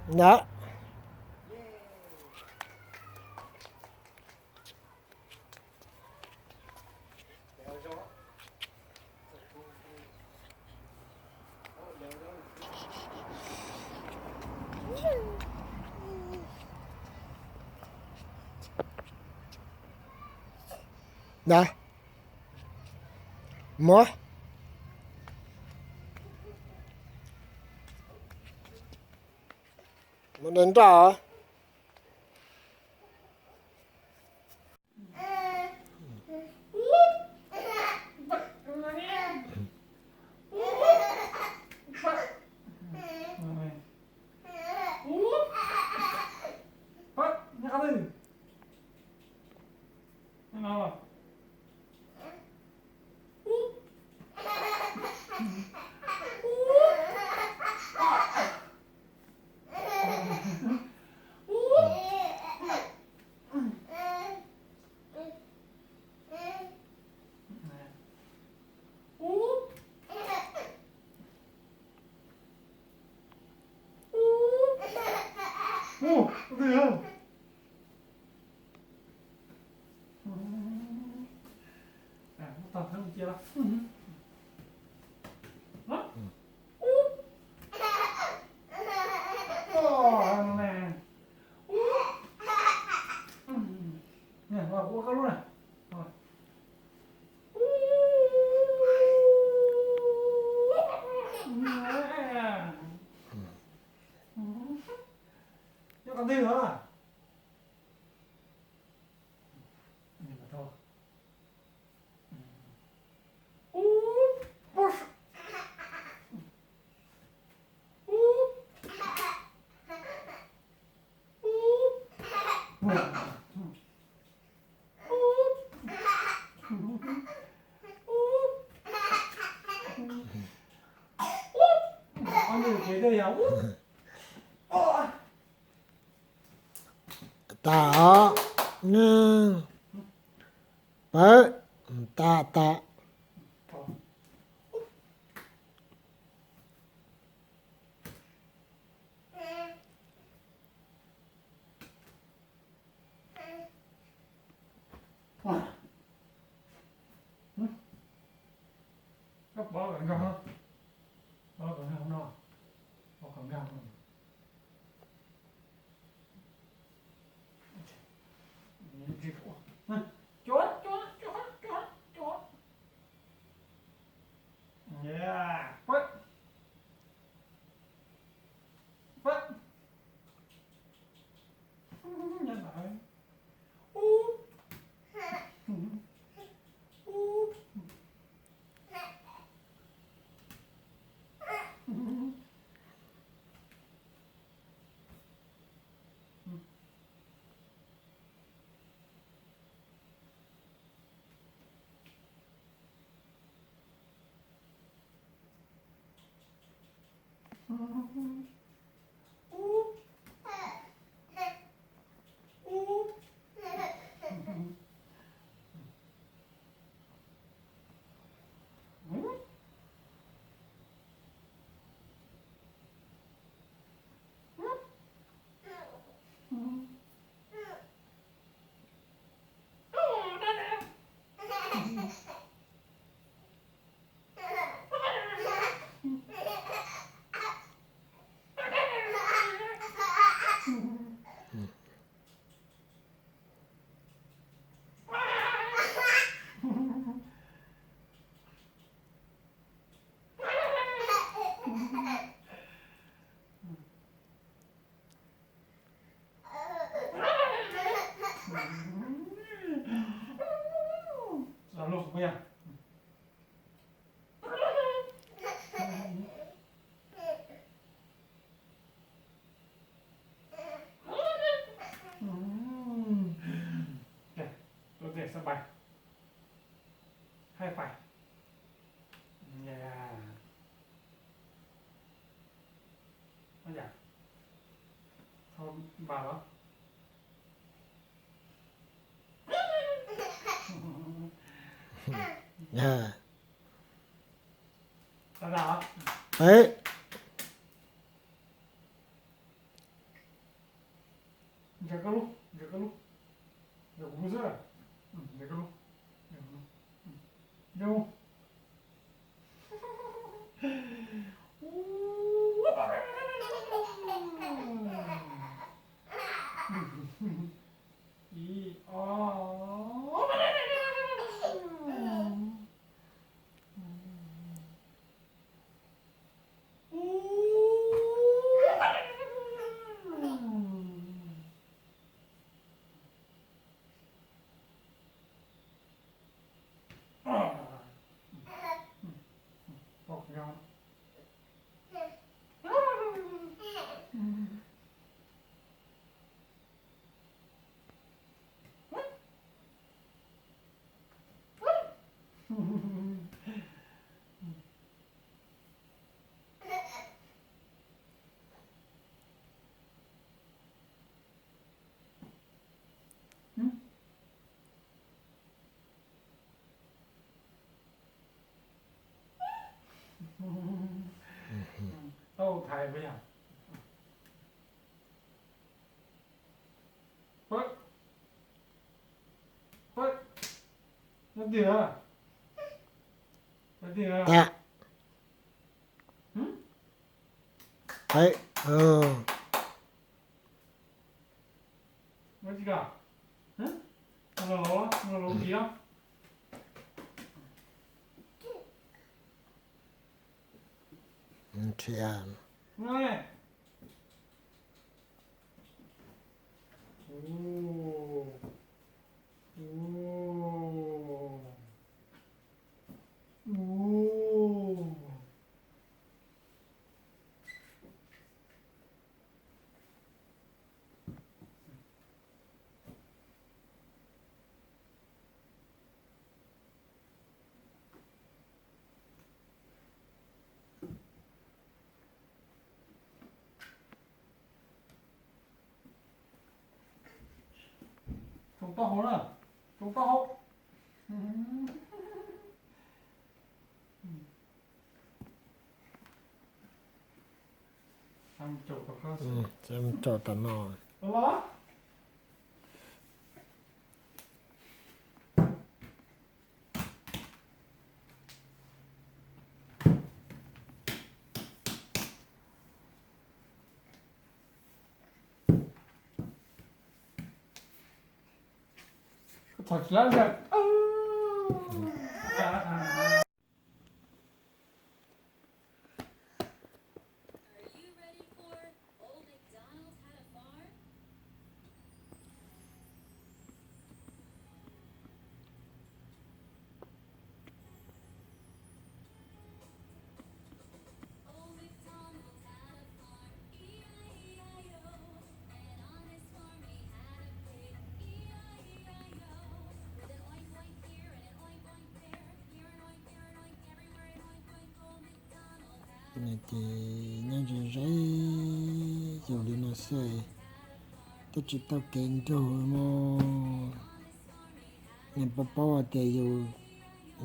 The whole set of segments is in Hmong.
Nab. Nab. Muab. Mus de nroj. Tas os, neeg, pawg, tas tas. Lub tiaj sab npais, haib fais. Npais los. Peb. Ntsia koj lub, ntsia koj lub, ntsia kuv lub xwb. Ntsia koj lub, ntsia kuv lub. Ntsia mus. Ib, ob. Tau thaiv puas yog? Pab, pab, no tiag, no tiag. Hm? Thaiv, no tiag. Hm? No los, no los kiag. Nrhiav. No ne. Ua, ua, ua. Tsoo taub hau na, tsoo taub hau. Tso tom no. Koj thov tsis lab ntag. Ces nyob ze ze yaus li no xwb, twb tsis tau kev nrug mog. Nej paub paub tias yus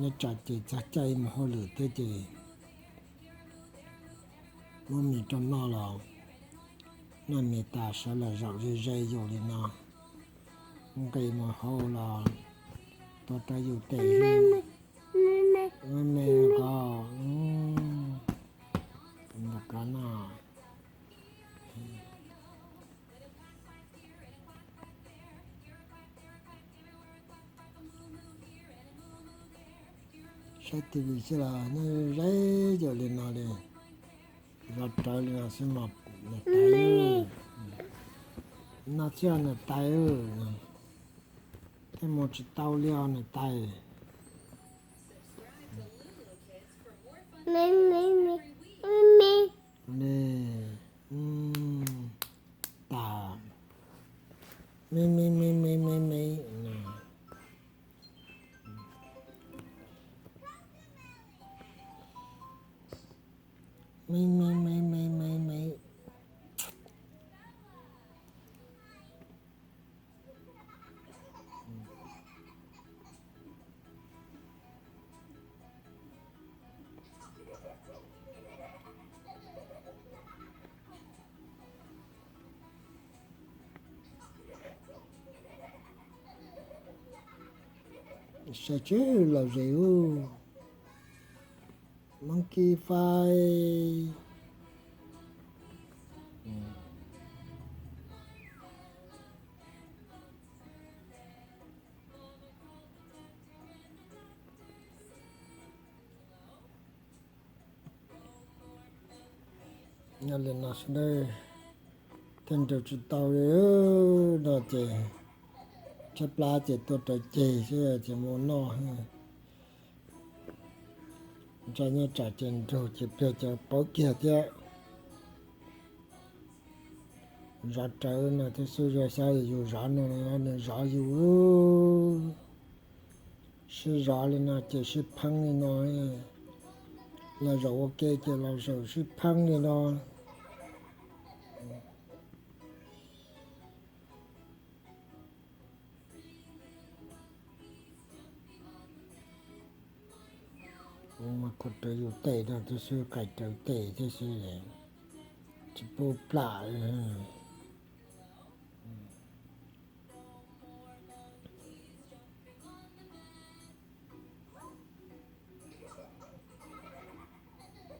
nyob tsam ces txog caij mus hauj lwm thiab ces muab mis rau noj los noj mis tas sawv los zaum ze ze yaus li no, nqis mus hauj los tuav rawv yus tes me me ko, ntawm ko no. Saib T V xwb los nyob ze yaus li no li. Los rawv li no xwb mas niam tais, no thiab niam tais, tej mus tsis tau li os niam tais. Li, tas, me me me me me me. Me me me me me me. Sai tseg los ze u. Monkey Five. Nyob li no xwb, thiaj nrug tsis tau li no ces tshaib plab ces tuaj raws ceg xwb ces mus noj. Ntsaj nyob tsam ces nrug ces pliag ces pauv kiag thiab. Zov rawv no thiab xwb, yog xyov yus zov no los nws zov yus. Sib zov li no ces sib pheeb li no. Los zaum ua ke ces los zaum sib pheeb li no. Kuv mas kuv rawv yus tes no thiab xwb, qais rawv tes thiab xwb, tsis pub plam li.